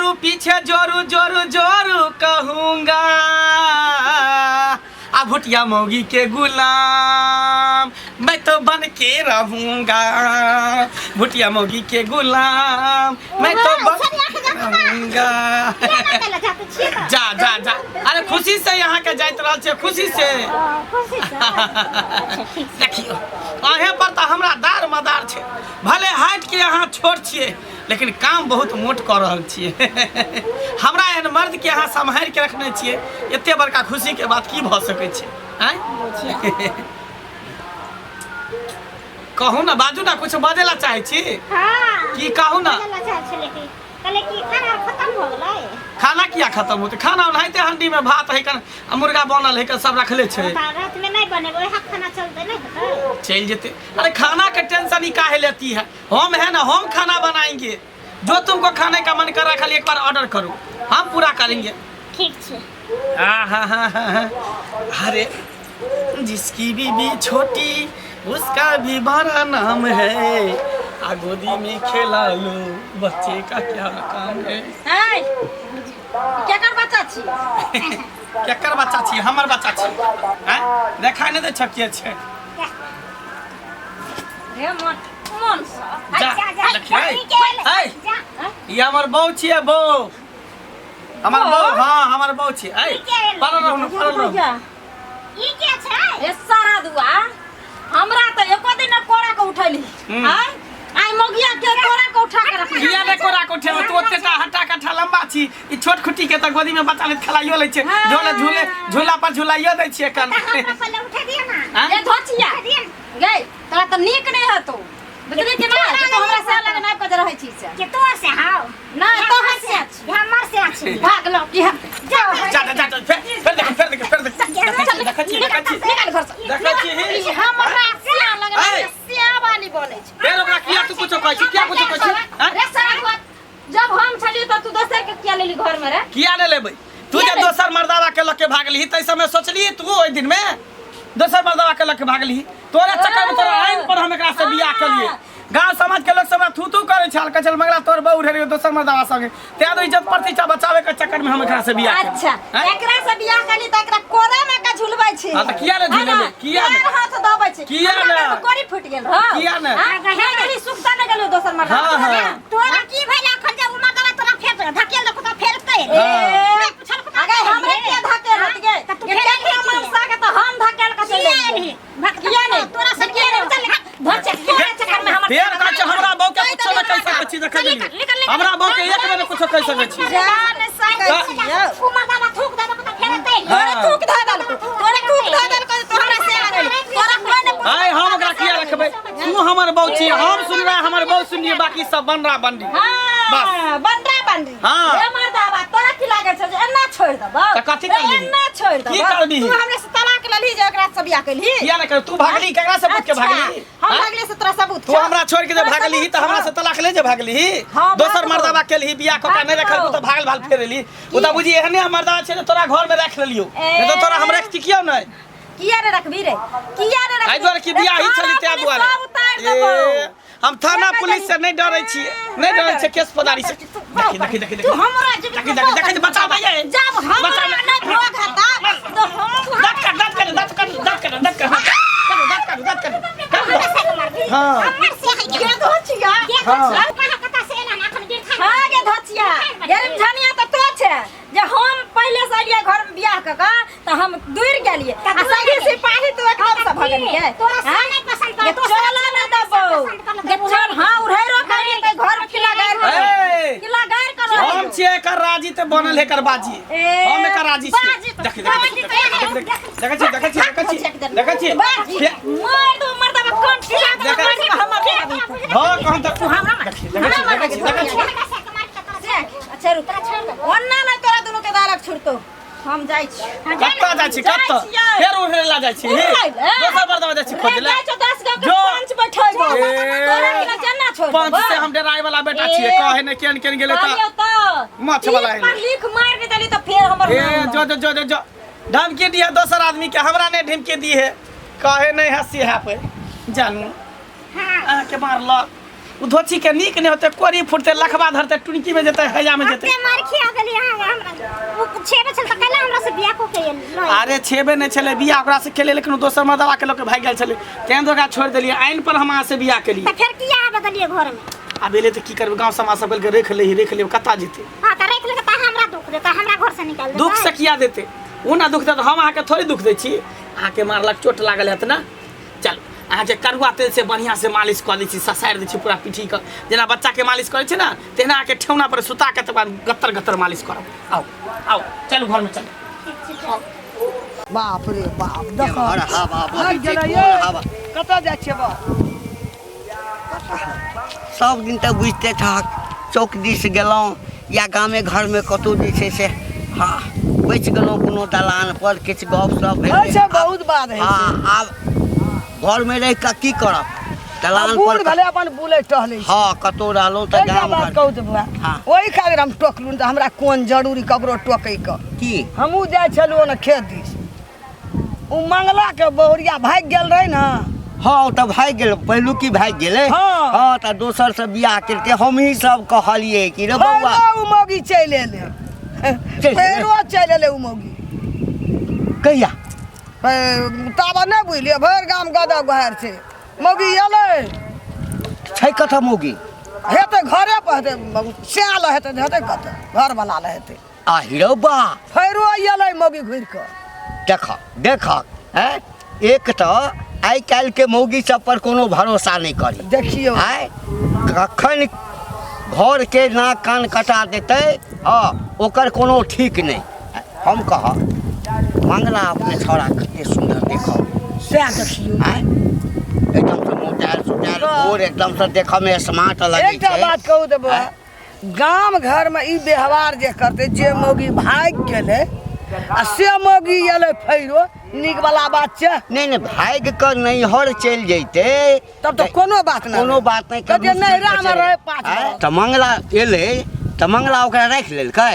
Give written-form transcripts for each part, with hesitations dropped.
जोरू पीछे जोरू जोरू जोरू कहूंगा, आ भुटिया मौगी के गुलाम मैं तो बन के रहूंगा, भुटिया मौगी के गुलाम मैं तो बन के रहूंगा। जा जा जा, अरे खुशी से यहाँ के जाइत रहल छियै, खुशी से। देखियो अहें पर तऽ हमरा दार मदार छै, भले हाइट के अहाँ छोट छियै लेकिन काम बहुत मोट कऽ रहल छियै। हमरा एहन मर्द के अहाँ सम्हारि के रखने छियै, एते बड़का खुशी के बात की भऽ सकै छै? आँय कहू ना, बाजू ना, कुछ बजै ला चाहै छी? हाँ। की कहू ना? बजै ला चाहै छलै कि कहले कि खाना खत्म हो गेलै। खाना किया खत्म होतै? खाना ओनाहिते हंडी में भात है कन आ मुर्गा बनल है कन, सब रखले छै। तऽ रात में नहीं बनेबै, वएह खाना चलतै, नहीं हेतै? चलि जेतै। अरे खाना के टेंशन ही काहे लेती है? हम है ना, हम खाना बनाएंगे। जो तुमको खाने का मन कर रहा है खाली एक बार ऑर्डर करो, हम पूरा करेंगे। ठीक छै। हाँ हाँ हाँ हाँ हाँ। अरे जिसकी बीबी छोटी उसका भी बड़ा नाम है, आ गोदी में खेला लो बच्चे का क्या काम है। है केकर बच्चा छी? केकर बच्चा छी? हमर बच्चा छी। हैं देखाई नहीं दे छ के छै? रे मन मन सँ। जा, जा, जा, देखियै। जा, ऐ, जा। ई हमर बहू छियै, बहू हमर बहू। हाँ हमर बहू छियै। ऐ पड़ल रहू ने, पड़ल रहू। ई के छै? ए सारा दुआ हमरा तऽ एको दिन न कोड़ा के उठैली। आय आइ मगिया के कोड़ा के उठा के रखली। किया ने कोरा को उठेबै? तू ओतेटा हट्टा कट्ठा लंबा छी, ई छोट खुट्टी के तऽ गोदी में बच्चा ले खेलाइयो लै छै, झोले झूले झूला पर झुलाइयो दै छियै कन। तऽ हमरा पहिले उठा दिअ ना। आँय? ए धोचिया गई, तोरा तऽ नीक नहि हेतौ, बुझली कि नहि? जे तू हमरा से लग नहि कऽ रहै छी से। के तोर से हाउ? नहि, तोहर से छी। हमर से छी। भागलो कि हम जा जा जा जा, फेर फेर देख, फेर देख, फेर देख, देखै छी, देखै छी, देखै छी, निकाल घर से। देखै छी। ई हमरा से लग ऐ। से वाली बोलै छै। फेर ओकरा किया तू कुछो कहै छी? किया कुछो कहै छी? आँय? रे सारा बात जब हम छलियै तऽ तू दोसर के किया लेली घर में रे? किया ने लेबै? तू किया जे ले- दोसर मर्दावा के लऽ के भागलही तै समय सोचलिही तू ओहि दिन में दोसर मर्दावा के लऽ के भागलही? तोरे चक्कर में तोरा आइन पर हम एकरा से बियाह केलिए। गांव समाज के लोग सब हमरा थू थू करै छल, कहै छल मंगला तोर बहू रहे दोसर मर्दावा संगे, तें तो इज्जत प्रतिष्ठा बचावे के चक्कर में हम एकरा से बियाह केलिए। अच्छा। आँय? एकरा से बियाह केली तऽ एकरा कोरा में के झुलबै छी। हाँ, तऽ किया ने है ना? झुलेबै? किया ने? पैर हाथ दबै छी। किया हमरा ने? घर में कोरी फूटि गेल रहो। किया ने? हाँ, नहि गेली, सुखता नहि गेलियौ दोसर मर्दा। हाँ, हाँ। तोरा की भेल अखन जे उ मर्दवा तोरा फेर धकेल देलकौ तऽ फेर ते हाँ। पुछलकौ तऽ अगे हमरे किया धकेलत गे? तऽ तू गे फेर केकरा एलही? मनसा के तऽ हम धकेल के चलि किया एलियै? एलही? किया नहि? तोरा से किया नहि? चल, धर चल, तोरा चक्कर में हमर फेर कहै छै हमरा बहू के कुछो नहि कहि सकै छी। देखै निकल, निकल, निकल। हमरा बहू के एक बेर कुछो कहि सकै छी। जान सकै छी यौ। उ मर्दवा थूक देलकौ तऽ फेर एतै। तोरे थूक धऽ देलकौ, तोरे थूक धऽ देलकौ तऽ तोरा से लगल तोरा कोइ नहि पूछलकौ। आय हम ओकरा किया रखबै? तू हमर बहू छी, हम सुनबै, हमर बहू सुनिए, बाकी सब बनरा बनरी। बस। हाँ, बनरा बनरी। हाँ। रे मर्दाबा, तोरा की लागै छौ जे एना छोड़ि देबौ? तऽ कथी करबिही? एना छोड़ि देबौ? की करबिही? तू हमरा से तलाक लेलही जे ओकरा से बियाह केलही? किया नहि कर? तू भागली केकरा से पूछ के अच्छा, भागली? हम हाँ? भागली से तोरा सबूत तू छौ? हमरा छोड़ के जे तोरा भागली सबूत तऽ हमरा छौ? से तलाक ले जे भागली, हाँ, दोसर भागबो। मर्दाबा केलही बियाह कऽ के नहि रखलको तऽ भागल भाल फेर एली। ओ तऽ बुझी एहने मर्दाबा छै जे तोरा घर में राखि लेलियौ, नहि तऽ तोरा हम रखती किया नहि? किया रे रखबी रे? किया रे रखबी? एहि दुआरे कि बियाह ही छली ताहि दुआरे। सब उतारि देबौ। ए, हम थाना पुलिस से नहीं डरै छियै, नहीं डरै छियै केस फौजदारी से। देखी देखी देखी तू देखी हमरा जीवित देखी देखी देखी, बचा भैया, जब हमरा बचा ले। नहीं भोग हेता तो हम दाँत काट, दाँत काट, दाँत काट, दाँत काट, दाँत काट, काट, दाँत काट, दाँत काट, काट। हाँ। हमर से है गे धोचिया। के हाँ। कहाँ कता से एला ना अखन गिरथा। हाँ गे धोचिया, गेलिम झनिया तऽ तो छै जे हम पहिले से एलियै घर में बियाह कऽ कऽ तऽ हम दूर गेलियै आ दूर संगी गेलियै। सिपाही तू एकदम से भऽ गेलियै। तोरा से हाँ? नहीं पसंद गे पड़ल, दोसर चल ना देबौ। पसंद करल गे चल, हाँ उड़ैरो करियै तऽ घर में किला गारि कर ए! किला गारि कर हम छियै एकर राजी तऽ बनल एकर बाजी। ए, हम एकर राजी छियै। बाजी तऽ- देखी देखी बाजी देखी देखै छी, देखै छी, देखै छी, देखै छी। बाजी मार दो मर्दबा कोन किला देखै छी। हमर हाँ कहन तऽ देखी देखै छी, देखै छी, देखै छी। अच्छा रुक, ओन्ना नहि तोरा दुनू के दालक छुटतो, हम जाइ छी। कत्ता जाइ छी? कत्ता फेर उड़े ला जाइ छी? उड़ै ला? दोसर मर्दबा जाइ छी खोजै ला? जाइ छौ 10 गो के जो। पंच बैठेबो। ए। तोरा के जेना छोड़ पंच से हम डराय वाला बेटा छियै। ए। कहे नहि केहन केहन गेलै तऽ कहलियौ तऽ माछ वाला पीठ पर एलै। लिख मारि के देली तऽ फेर हमर ए नाम जो जो जो जो जो धमकी दिया दोसर आदमी के, हमरा नहीं धमकी दी है। कहे नहीं हंसी है पे जानू। हाँ। अहाँके मारलक। ओ धोछी के नीक नहि होतै, कोरी फुटतै, लखबा धरतै, टुनकी में जेतै, हैजा में जेतै। अते मार खिया गेली अहाँ हमरा। ओ छेबे छल तऽ कैला हमरा से बियाह कऽ के एल? अरे छेबे नहि छलै बियाह ओकरा से केलियै, लेकिन ओ दोसर मर्दबा के लऽ के भागि गेल छलै, तें ओकरा छोड़ि देलियै। आइन पर हम अहाँ से बियाह केलियै। तऽ फेर किया अहाँ बदलियै घरमे? आब एलै तऽ की करबै? गाँव समाज सब कहलकै राखि लही, राखि लेबै, कतऽ जेतै? हाँ, तऽ राखि लेबै तऽ हमरा दुख देतै, हमरा घर से निकालि देतै। दुख से किया देतै? ओ ना दुख देतै, हम अहाँके थोड़े दुख दै छी। अहाँके मारलक, चोट लागल हेत ने? चल, अहाँके करुआ तेल से बढ़िआँ से मालिश कऽ दै छी, ससारि दै छी पूरा पीठीके, जेना बच्चाके मालिश करै छै ने तहिना। अहाँके ठेहुना पर सुता के तकर बाद गत्तर गत्तर मालिश करब। आउ आउ, चलू घरमे चलू। बाप रे बाप, देखो केम्हर हवा बहै भागि छै, गेलै कोन ये। हवा? कतऽ जाइ छियै बा? सब दिन तऽ बुझिते छहक, चौक दिस गेलहुँ या गामे घरमे कतहु जे छै से, हँ, बैसि गेलहुँ कोनो दलान पर, किछु गप सप भेल। होइ छै, बहुत बात होइ छै। हँ, आब घरमे रहि कऽ की करब? दलान बूढ़ पर भेलै, अपन बुलै टहलै छै। हँ, कतहु रहलहुँ तऽ एकटा गाम बात घर कहू तऽ बौआ? हँ। ओहि खातिर हम टोकलहुँ तऽ हमरा कोन जरूरी ककरो टोकैके? की? हमहूँ जाइ छलहुँ ने खेत दिस, ओ मंगलाके बहुरिया भागि गेल रहै ने। हँ, ओ तऽ भागि गेल, पहिलुकी भागि गेलै। हँ। हँ, तऽ दोसर से बियाह केलकै। हमही सब कहलियै कि रे बौआ, फेरो ओ मौगी चलि एलै। चलि एलै? फेरो चलि एलै ओ मौगी। कहिया? ताबे नहि बुझलियै, भरि गाम गदा गुहार छै। मौगी एलै। छै कतऽ मौगी? हेतै घरे पर हेतै, सएह हेतै, हेतै कतऽ, घरवला लए हेतै। आ हिरो बा, फेरो एलै मौगी घुरि कऽ। देख देख, हैं, एक तऽ आइ काल्हिके मौगी सब पर कोनो भरोसा नहि करी। देखियौ, आँय, कखन घरके नाक कान कटा देतै, हँ, ओकर कोनो ठीक नहि। हम कहब, मंगला अपने छौड़ा कते सुन्दर देखब। सएह देखियौ। आँय, एकदमसँ मोटायल सोटायल, गोर, एकदमसँ देखऽमे स्मार्ट लगै एकटा छै। बात कहू तऽ बौआ? आँय? गाम घरमे ई व्यवहार जे करतै, जे मौगी भागि गेलै आ से मौगी एलै फेरो, नीक वाला बात छै? नहि नहि, भागि कऽ नैहर चलि जैतै तब तऽ कोनो बात नहि, कोनो बात नहि। तऽ जे नैहरामे रहै 5 आँय, बरस। तऽ मंगला एलै तऽ मंगला ओकरा राखि लेलकै?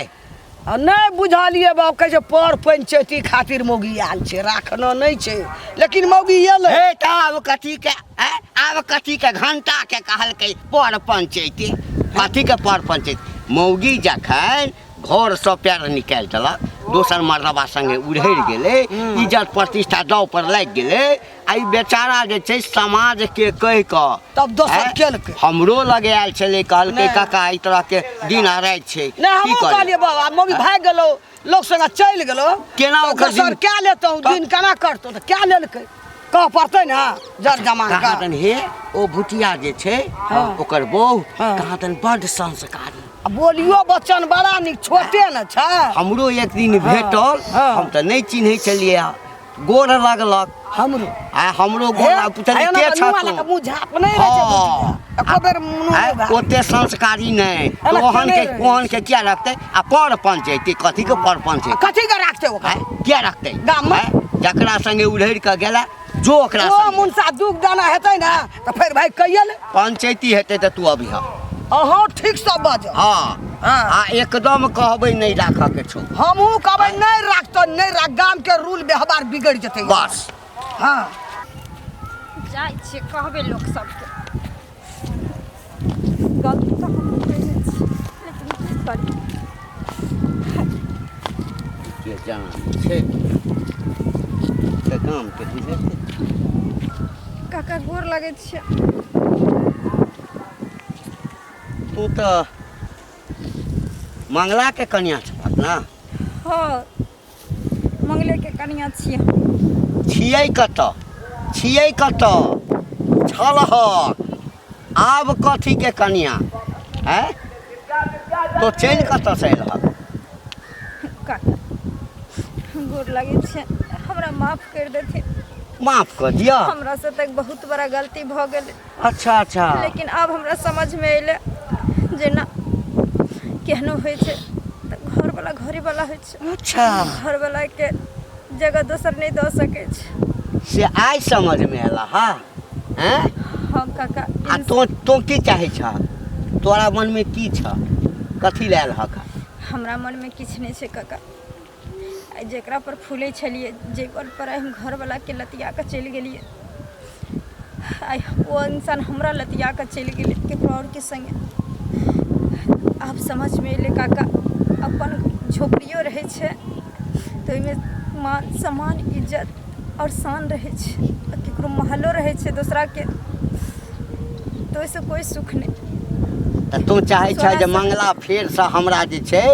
आ नहि बुझलियै बाप, कहै छै पर पंचैती खातिर मौगी आयल छै, राखना नहि छै, लेकिन मौगी एलै। हे, तऽ आब कथी के, आँय, आब कथी के घंटा के कहलकै पर पंचैती? कथी के पर पंचैती? मौगी जखन घरसँ पैर निकालि देलक, दोसर मर्दबा संगे उड़हरि गेलै, इज्जत प्रतिष्ठा दाव पर लागि गेलै, आ ई बेचारा जे छै समाज के कहि कऽ तब दोसर आँय, केलकै। हमरो लग आयल छलै, कहलकै नहि। काका, एहि तरह के दिन आ राति छै, नहि की हमहूँ करी? कहलियै बाबा, मौगी भागि गेलौ, लोक संगे चलि गेलौ, केना तऽ ओकर दोसर दिन- कए लेतौ, दिन केना करतौ? तऽ कए लेलकै, कह पड़तै ने जर जमान कहाँ दन हे, ओ भुटिया जे छै, ओकर बहू, कहाँ दन बड्ड संस्कारी। आ बोलियो बच्चन बड़ा नीक, छोटे ने छै। हमरो एक दिन भेटल, हम तऽ नहि चिन्है छलियै, गोर लगलक। हमरो आ हमरो गोर लाग, पुछलियै के छह तू? मुँह झाप नहि रहै छै हँ। बुझिया। एको बेर मुँह आँय, नहि भाग। ओते संस्कारी नहि एना ओहन केने के रहै? ओहन के किया रखतै? आ पर पंचैती, कथी के पर पंचैती? कथी के राखतै ओकरा? आँय, किया रखतै गाममे? आँय, जकरा संगे उधड़ि कऽ गेला, जो ओकरा ओ संगे। मुनसा दुख दाना हेतै ने तऽ फेर भाई कहिए ले। पंचैती हेतै तऽ तू अबिह। अहाँ ठीकसँ बाजब। हँ। हँ। आ एकदम कहबै नहि राखऽ के छौ। हमहूँ कहबै नहि राख तऽ नहि राख, गामके रूल व्यवहार बिगड़ि जेतै। बस। हँ। जाइ छियै, कहबै लोक सबके। गलती तऽ हमहूँ कयने छी, लेकिन की करी? के जान छै तऽ गामके बुझै छै। काका, गोर लगै छियै। तू तऽ मंगलाके कनिया छहक ने? हँ, मंगलेके कनिया छियै। छियै कतऽ? छियै कतऽ छलहक? आब कथीके कनिया? आँय, तो चलि कतऽसँ एलहक? काका, गोर लगै छै, हमरा माफ करि देथिन। माफ कऽ दिअ? हमरा से तऽ बहुत बड़ा गलती भऽ गेल। अच्छा अच्छा। लेकिन आब हमरा समझमे एलै जे ना, केहनो होइ छै तऽ घरवला घरेवला होइ छै। अच्छा। घरवलाके जगह दोसर नहि दऽ सकै छै। से आइ समझमे एला? हा, आँय? हँ काका। आ तोँ की चाहै छह? तोरा मनमे की छह? कथी लए एलहक? हमरा मनमे किछु नहि छै काका। आइ जेकरा पर फूलै छलियै, जे पर आइ हम घरवलाके लतिया कऽ चलि गेलियै, आइ ओ इंसान हमरा लतिया कऽ चलि गेलै केकरो आओरके सङ्गे। आब समझमे एलै काका, अपन झोपड़ियो रहै छै तऽ ओहिमे मान सम्मान इज्जत आओर शान रहै छै, आ केकरो महलो रहै छै दोसराके तऽ ओहिसँ कोइ सुख नहि। तऽ तू चाहै छह जे मंगला फेरसँ हमरा जे छै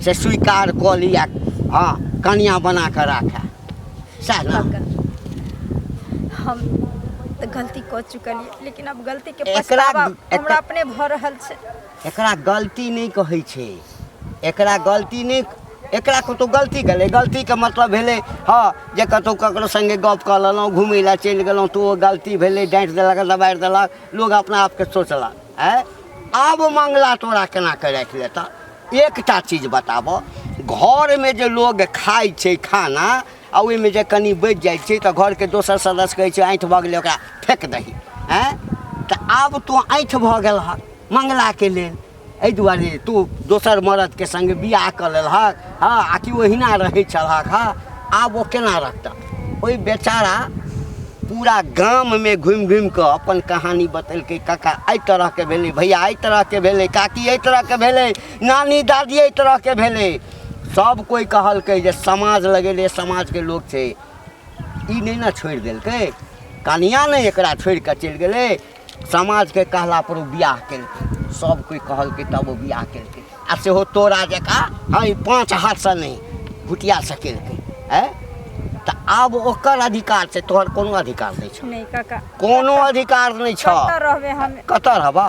से स्वीकार कऽ लिअ, हँ, कनिया बना कऽ राखए, सएह ने? काका, हम तऽ गलती कऽ चुकलियै, लेकिन आब गलतीके एकरा पछतावा हमरा अपने भऽ रहल छै। एकरा गलती नहि कहै छै, एकरा गलती नहि, एकरा कतहु गलती गेलै। गलतीके मतलब भेलै हँ जे कतहु ककरो सङ्गे गप कऽ लेलहुँ, घुमै लए चलि गेलहुँ तऽ ओ गलती भेलै। डाँटि देलक, दबारि देलक, लोक अपना आपके सोचलक। आँय, आब मंगला तोरा केना कऽ राखि लेतऽ? एकटा चीज बताबऽ, घरमे जे लोग खाइ छै खाना आ ओहिमे जे कनि बचि जाइ छै तऽ घरके दोसर सदस्य कहै छै ऐँठ भऽ गेलै, ओकरा फेक दही। आँय, तऽ आब तोँ ऐँठ भऽ गेलहक मंगलाके लेल, एहि दुआरे तू दोसर मरदके सङ्गे बियाह कऽ लेलहक। हँ, आ कि ओहिना रहै छलहक? हँ, आब ओ केना रखतह? ओहि बेचारा पूरा गाममे घुमि घुमि कऽ अपन कहानी बतेलकै, काका एहि तरहके भेलै, भैया एहि तरहके भेलै, काकी एहि तरहके भेलै, नानी दादी एहि तरहके भेलै। सब कोइ कहलकै जे समाज लगेले, समाजके लोक छै, ई नहि ने छोड़ि देलकै, कनिया नहि एकरा छोड़ि कऽ चलि गेलै। समाजके कहला पर ओ बियाह केलकै, सब कोइ कहलकै तब ओ बियाह केलकै, आ सेहो तोरा जकाँ हँ ई 5 हाथसँ नहि, भुटियासँ केलकै। आँय, तऽ आब ओकर अधिकार छै, तोहर कोनो अधिकार नहि छौ। नहि काका, कोनो अधिकार नहि छौ। कतऽ रहबै हम? कतऽ रहबह?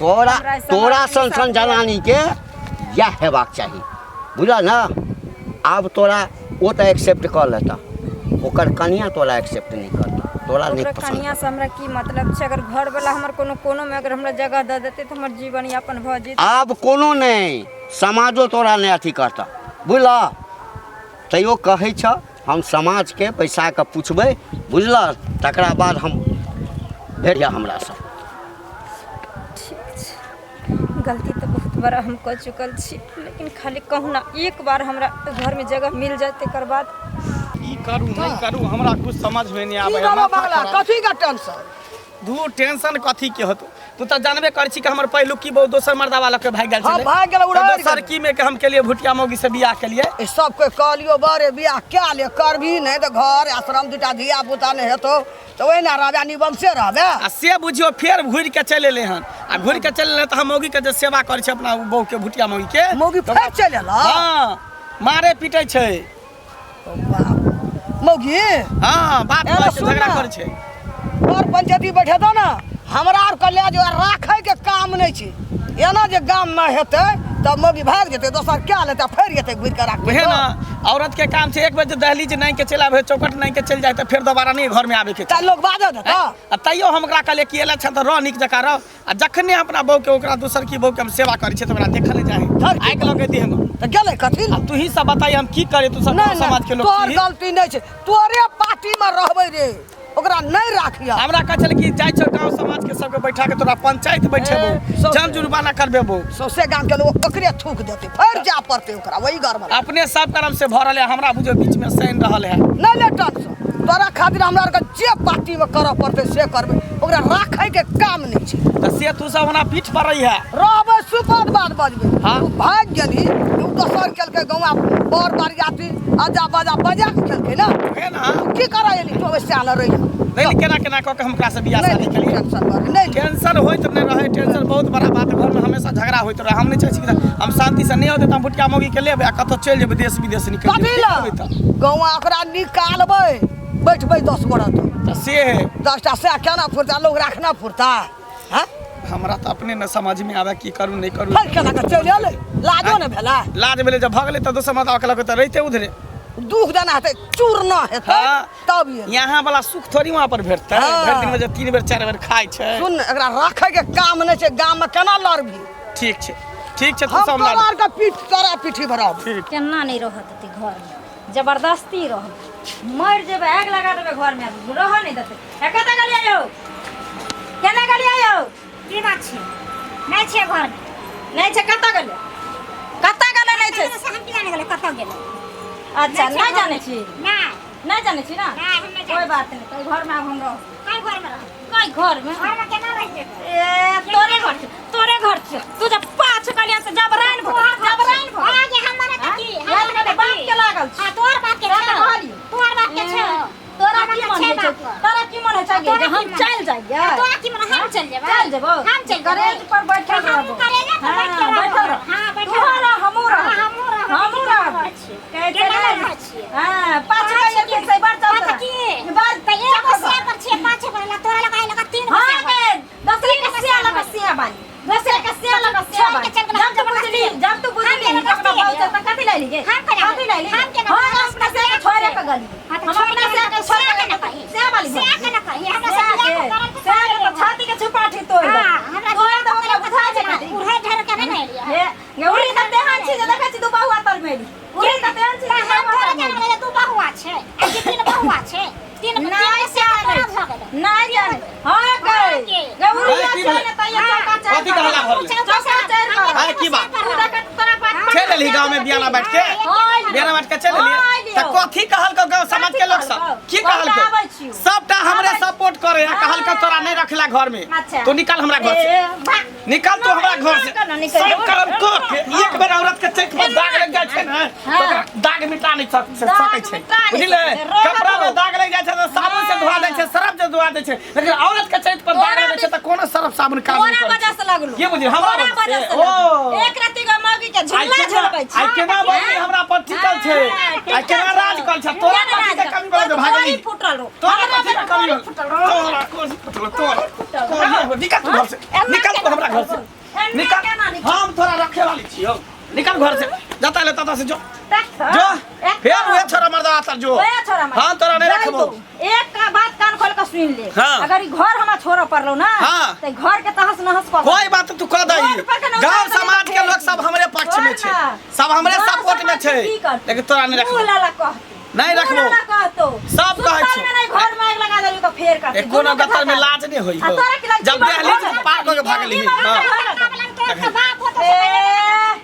तोरा हमरा समाज तोरा के सन सन साथ जनानीके इएह हेबाक चाही, बुझल ने? आब तोरा ओ तऽ एक्सेप्ट कऽ लेतऽ, ओकर कनिया तोरा एक्सेप्ट नहि करतऽ, तोरा नहि ओकरा पसन्द। कनिया से हमरा की मतलब छै? अगर घर वाला हमर कोनो कोनो में अगर हमरा जगह दऽ देतै तऽ हमर जीवन यापन भऽ जेतै। आब कोनो नहि, समाजो तोरा नहि अथी करतऽ, बुझलऽ? तैयो कहै छऽ हम समाजके बैसा कऽ पुछबै, बुझलऽ? तकरा बाद हम भेट हमरासँ। ठीक छै, गलती तऽ बहुत बड़ा हम कऽ चुकल छी, लेकिन खाली कहुना एक बार हमरा घरमे जगह मिल जाए, तकर बाद की करू नहि करू हमरा कुछ समझ में नहीं की आबै है, बाबा माथा बंगला खराब। कथी का टेंशन? धू, टेंशन कथी के होतो? तू तऽ जानबे करै छी कि हमर पहिलुकी बहु दोसर मर्दावा लऽ के भागि गेल हाँ, छलै। भागि गेलै, उड़ारि तऽ दोसर गेलै। की में के हम केलिए भुटिया मौगी से बियाह केलिए। ई सब कोइ कहलियो बरे बियाह क्या ले करबी, नहि तऽ घर आश्रम दूटा धिया पुता नहि हेतौ तऽ ओहिना रहबे, निबंशे रहबे। आ से बुझियो फेर घुरि के चलि एलै हन, आ घुरि के चलि एलै तऽ हम मौगी के जे सेवा करै छै अपना बहू के, भुटिया मौगी के। मौगी फेर चलि एलौ? हाँ, मारे पीटै छै। बाप, मौगी? हाँ, बात एना कहै छै, सुन झगड़ा ना। करै छै। पर पंचायती बैठेतौ ने, हमरा आर के लए जो राखै के काम नहि छै। एना जे गाम मे हेतै तऽ मौगी भागि जेतै, दोसर क्या लेतै, फेर एतै घुरि कऽ राखबै। उहे ना, औरत के काम छै एक बेर जे दहलीज नाहि के चलि आबै, चौखट नाहि के चलि जाय तऽ फेर दोबारा नहि घर में आबै के छै। तऽ लोक बाजऽ देतौ? आ तैयो हम ओकरा कहलियै कि एले छह तऽ रह, नीक जकाँ रह। आ जखने अपना बहू के, ओकरा दोसर की बहू के हम सेवा करै छियै तऽ ओकरा देखल नहि जाइ, धर की आगि लगै देह मे। तऽ गेलै कथी आ तू ही सब बताइ हम की करी? तू सब नहि समाज के नहि, लोग तोहर छी। गलती नहि छै, तोरे पार्टी मे रहबै रे, ओकरा नहि राखिया। हमरा कहै छलै कि जाइ छौ गाँव समाज के सबके बैठा के तोरा पंचायत बैठेबो, सौंसे। जन जुर्माना करबेबो। सौंसे गाम के लोग ओकरे थूक देतै, फेर जाय पड़तै ओकरा वही घर मे। अपने सब करम से भरल है, हमरा बुझो बीच में सैन रहल है। नहि नहि, टेंशन तोरा खातिर हमरा आरके जे पार्टी मे करऽ पड़तै से करबै, ओकरा राखै के काम नहि छै। तऽ से तू सब हमरा पीठ पर रही है। रहबै, सुपत बात बजबै। हाँ। तू भागि गेलही, तू दोसर केलकै, गौआ बर बरियाती अजा बजा बजा के केलकै ने। हे ना। तू की करऽ एली? तू ओहि सियाल रही। नहीं, नहीं, केना केना कऽ के हम ओकरा से बियाह नहि शादी नहि, केलियै। टेंशन करे नहि। टेंशन होइत नहि रहै, टेंशन बहुत बड़ा बात है। घरमे हमेशा झगड़ा होइत रहै। हम नहि चाहै छी कि हम शांति से नहि होतै तऽ हम भुटिया मौगी के लेबै आ कतौ चलि जेबै देश विदेश निकलि कथी जेबै। की लए? करबै तऽ? गौआ ओकरा निकालबै, बैठबै 10 गोरा तऽ। तऽ से है। 10टा सएह केना फुरता, लोग राखना फुरता? हाँ? हमरा तऽ अपने न समझ में आबै की करू नहि करू। फेर केना कऽ चलि एलै? लाजो ने भेलै? लाज भेलै, जब भऽ गेलै तऽ दोसर मर्दावा के लऽ कऽ तऽ रहितै उधरे। दुख देना हेतै, चूर्ण हेतै हाँ। तब ये यहाँ वाला सुख थोड़ी वहाँ पर भेटतै। हाँ। भरि दिन में जे 3 बेर 4 बेर खाइ छै। सुन, एकरा राखै के काम नहि छै, गाम में केना लड़बी? ठीक छै, ठीक छै, तू हम सब तोरा आरके पीठ तोरा पीठी भराब। ठीक। केना नहि रहत देतै घरमे, जबरदस्ती रहत, मरि जेबै, आगि लगा देबै घरमे, रहऽ नहि देतै। ए, कतऽ गेलियै यौ? केना गेलियै यौ? की बात छै? नहि छै घरमे। नहि छै? कतऽ गेलै? कतऽ गेलै? नहि छै से हम की जाने गेलै कतऽ गेलै। अच्छा, नहि छै नहि घरमे। जानै छी? नहि। नहि जानै छी ने? नहि, हम नहि कोइ जानै। बात नहि, तऽ घरमे आब हम रहब। कई घरमे रहब? कई घर में घर में केना रहि जेबै ए तोरे घर छौ तोरे घर छौ तू जब पाछ कलिया से जबरान भो जबरान भो हां जे हमरा त की हाँ, हमरा बाप त की के लागल छौ हां तोर बाप के तोरा छौ कहलियौ। तोर बाप के छौ तोरा हमरा की तऽ मन छै होइ छौ बाप के। तोरा की मन होइ छौ गे जे तोरा हम की मन? चलि जाइए तोरा की मन हम चल जेबै चल जेबौ हम चल जेबै करेज पर बैठल हमहूँ रहबो करेजे पर बैठ के हाँ, रहबो। बैठल रह हाँ, बैठल तूहो रहबो। रह हमहूँ रहब हाँ, हमहूँ रहब। हमहूँ रहब रहै छियै। कहै छै केना ने, रहै छियै? हाँ, पाँच पाँच गो के- के से बार चल पाँच तोरा। के? बार तऽ एगो चल से पर छियै पाँच गो ला तोरा लगा लगा तीन गो हाँ से गे दोसरे के सिया लगा सिया बानी दोसरे के सिया लगा सिया छोड़ के बानी चल गेलै, जब तू हम बुझली जबरदस्ती। जब तू बुझली हम अपना जबरदस्ती बाबू से एलियौ। त कथी लैली गे हम केना कथी लैली हम केना हाँ हम अपना से के छोड़े के गली हाँ, तऽ हम छोड़ अपना के से के गली, छोड़ सिया के के ना कही। सिया वाली सिया के ना कही, हमरा से सिया बियाह के करल के सिया के छोड़ तऽ छाती के छुपाठी तोड़ दे हाँ, हमरा तोड़ बियाह दे ओकरा करल के बुझाइ छै छोड़ कथी उड़ै ढेर के नहि ने एलियै। हे गे उड़ी तऽ तेहन छी जे देखै छी दू बहुआ तर मेली उड़ी तऽ तेहन छी तऽ जे हम दू बहुआ थोड़े तर मेली। जानबै जे दू बहुआ छै आ कि तीन बहुआ छै तीन तीन नहीं से जाने तोरा भऽ गेलै नहीं जाने हाँ हाँ गए गे। गौरी अरे की छै भेलै? ने तैया चौका चारि कथी कहला भरले? चौका चारि पर अरे की बात? तू देखत तोरा बात चलि एलही गाँव में बियाना बैठ के हाँ, बियाना बैठ के चलि हाँ, एलियै तऽ एलियौ। कथी कहलकौ गाँव समाज के लोक सब की कथी कहलकौ आबै छियौ। सबटा हमरे सपोर्ट करे है कहलकौ तोरा नहीं रखला घर में अच्छा। तू निकल हमरा घर से ए, बा- निकल तू हमरा घर से केना निकल सब जेबौ? करम कऽ के एक बेर औरत के चेक पर दाग लग जाइ छै ने हाँ। तऽ ओकरा दाग मिटा नहीं दाग सकै छै मिटा नहि बुझलियै सकै छै, रोहत कपड़ा में हो। दाग लग जाइ छै तऽ साबुन से धोआ दै छै सरफ से धोआ दै छै लेकिन औरत के चेक पर दाग तोरा लग जाइ छै तऽ कोनो सरफ साबुन काम तोरा नहि करै वजह छै से लगलो के बुझली हमरा तोरा वजह वजह से से ओ लगलो। एक रत्ती गो मौगी के आइ झूला केना झुलबै छै आइ केना बौली हमरा पर टिकल छै हाँ, आइ केना राज कल छै तोरा केना कथी के राज कमी भेल जे भागली तोरी फूटल रहो। तोरा हमरा कथी के बेटा कमी तोरी भेल फूटल रहो। तोरा कोसी फूटल तोरा कोसी निकल तू घर से एना निकल तू केना हमरा घर से एना निकल केना निकल? हम तोरा रखे वाली छियौ निकल घर से जाता ले ताता से जो देख तऽ, जो एक फेर तऽ- उहे छोरा मर्दा आता जो ओए छोरा मर्दा। हम तोरा नहीं जाई रखबो तू। एक का बात कान खोल के सुन ले हाँ। अगर ई घर हमरा छोड़ऽ पड़लो ना हाँ। त ई घर के तहस नहस कऽ कोई बात तू कह दही रोड पर के नौकर गांव बने समाज के फेर लोग सब हमरे पक्ष में छोड़ छै ना। सब हमरे गाँव सपोर्ट में समाज के छै की करतै? लेकिन तोरा नहीं मुँह रखबो लाला कहतौ। नहीं मुँह रखबो। लाला कहतौ। सब कहै सुतल छै। में नहीं घर में आगि लगा देलू तऽ फेर कहतै। ए कोनो दुनू के गतर में धक्का। लाज नहीं होई आ हो तोरा की लाज? जब जीवन दहलीज भर पार कऽ के भागली जीवन हाँ। भर। तोर बाप होतो ए,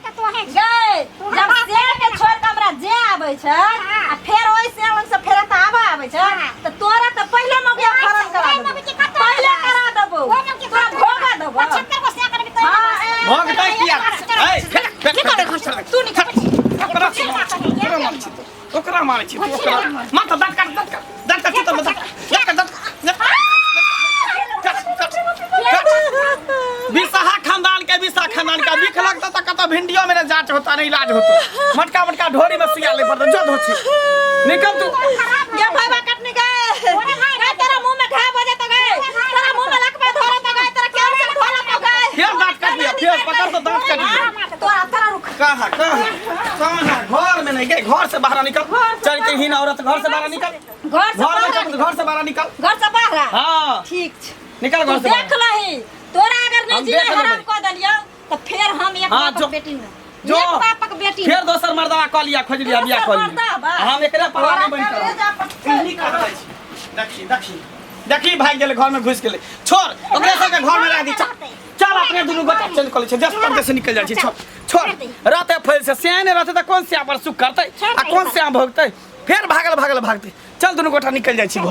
से तो है गै, जब शेर के छोड़ के हमरा जे आबै छै आ फेर ओहि शेर लग से फेर एतऽ आबऽ आबै छै तऽ तोरा तऽ पहिले मौगिया फरन करा ओहि देबौ मौगी के कतऽ पहिले करा देबौ ओहि मौगी के तोरा भोगा देबौ 75 गो से करबी तो हाँ, ए, भोगतै किया ए फेर फेर फेर तू निकल ओकरा छी ओकरा मारै छी तू ओकरा मारै छी तू ओकरा मार तऽ दाँत काट दाँत काट दाँत काट छी तऽ दाँत काट दाँत काट दाँत काट काट काट बिसहा खानदान के बिसहा खानदान का बिख लगता तो कतौ भिंडियो में जांच होता नहीं इलाज होता मटका मटका ढोरी में सुइया ले पड़ता जो धोছি निकल तू गे भाईबा कटनी गए गए तेरा मुंह में घाव हो जाता गए तेरा मुंह में लकवा धरा तो गए तेरा कैंसर धरा तो गए फिर दांत काट लिया फिर पकड़ तो दांत काट लिया तोरा तोरा रुक कहाँ कहाँ कहाँ घर में नहीं गए घर से बाहर निकल चरित्रहीन औरत घर से बाहर निकल घर से घर में बाहर चल, घर से बाहर निकल घर से बाहर आ। हाँ ठीक छै निकल घर से देख बाहर। लही तोरा अगर नहीं हम जीना देख लेबै। हराम कऽ देलियौ तऽ फेर हम एक हाँ, बापक जो- बेटी न जो एक बापक बेटी फिर दोसर मर्दवा कऽ लिया खोज लिया बियाह कऽ दोसर लिया मर्दबा? हम एकरे पर नहीं बनि तोरा कलेजा पर कर निकल जाइ छी देखी देखी देखी भागि गेलै घर में घुसि गेलै छोड़ ओकरे सबके घर में रह दी चल चल अपने दुनू गोटा चल कऽ लै छै देश परदेश से निकलि जाइ छी छोड़ छोड़ रहते फैल से सियाह नहि रहतै तऽ कोन सियाह पर सुख करतै आ कोन सियाह भोगतै फेर भागल भागल भागतै चल दुनू गोटा निकलि जाइ छी घर।